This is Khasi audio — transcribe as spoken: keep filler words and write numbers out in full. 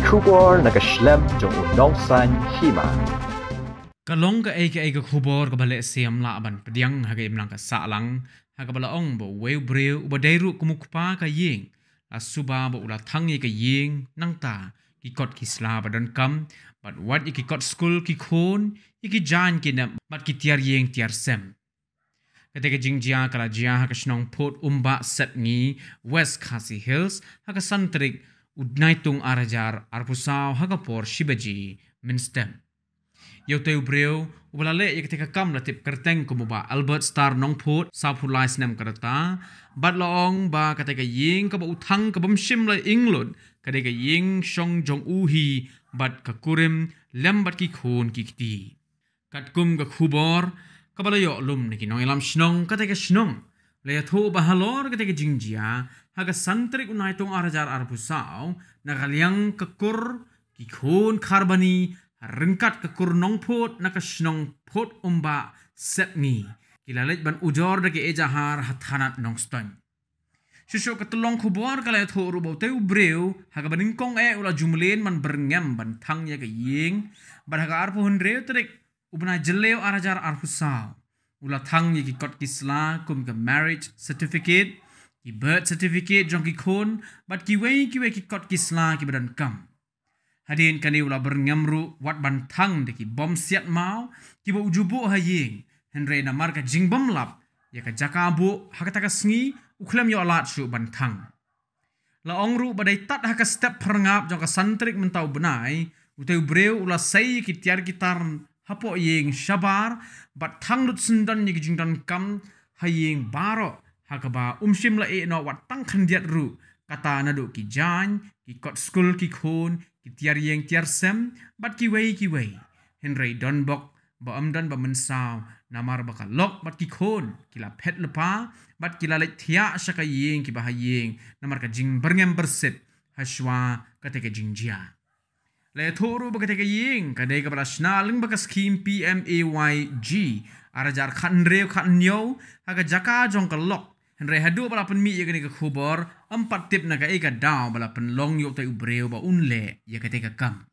Khubor na ka shlem jong u nongsan hima. Ka long kaei kaei ka khubor kaba leh sem lah ban pdiang ha ka imlang ka sahlang, ha kaba la ong ba uwei u briew uba dei ruh kum u kpa ka ïing la suba ba u la thang ïa ka ïing, nangta ki kot ki sla ba donkam, bad wat ïa ki kot skul ki khun, ïa ki jaiñ ki nep bad ki tiar ïing tiar sem. Kata ka jingjia ka la jia ha ka shnong Phutumbah Sepngi, West Khasi Hills, ha ka san tarik u Naitung ar hajar arphew saw ha ka por shi baje mynstep. Ïa utei u briew uba la leh ïa katei ka kam la tip kyrteng kum u Bah Albert Star Nongphut, sawphew lai snem ka rta, bad la ong ba katei ka ïing kaba u thang ka bym shym la ing lut, ka dei ka ïing shong jong u hi bad ka kurim lem bad ki khun ki kti. Katkum ka khubor kaba la ïoh lum na ki nongïalam shnong, katei ka shnong la ïathuh ba halor katei ka jingjia, ha ka san tarik u Naitung ar hajar arphew saw, na ka liang ka kur ki khun Kharbani, ryngkat ka kur Nongphut na ka shnong Phutumbah Sepngi, ki la leit ban ujor da ki ejahar ha thanat Nongstoiñ. Shuh shuh ka tyllong khubor ka la ïathuh ruh ba utei u briew ha kaba nyngkong eh u la ju mlien ban byrngem ban thang ïa ka ïing, bad ha ka arphew hynriew tarik u bnai Jylliew ar hajar arphew saw, u la thang ïa ki kot ki sla kum ka marriage certificate, ki birth certificate jong ki khun, bad kiwei kiwei ki kot ki sla kiba donkam. Hadien kane u la byrngem ruh wat ban thang da ki bym siat maw kiba u ju buh ha ïing, hynrei namar ka jingbymlap ïa ka jaka buh ha kata ka sngi, u khlem ïoh lad shuh ban thang. La ong ruh ba dei tad ha ka step phyrngap jong ka san tarik mynta u bnai, utei u briew u la sei ïa ki tiar ki tar hapoh ïing shabar, bad thang lut syndon ïa ki jingdonkam ha ïing baroh, ha kaba um shym la ïeh noh wat tang khyndiat ruh, kata naduh ki jaiñ, ki kot skul ki khun, ki tiar ïing tiar sem, bad kiwei kiwei. Hynrei don bok ba ym don ba mynsaw, namar ba ka lok bad ki khun ki la phet lypa, bad ki la leit thiah sha ka ïing kiba ha ïing, namar ka jingbyrngem byrsit hashwa katei ka jingjia. La ïathuh ruh ba katei ka ïing ka dei kaba la shna lyngba ka skhim P M A Y G ar hajar khathynriew khathynñiew, ha ka jaka jong ka lok. Hynrei haduh ba la pynmih ïa kane ka khubor, ym pat tip na kaei ka daw ba la pynlong ïa utei u briew ba un leh ïa katei ka kam.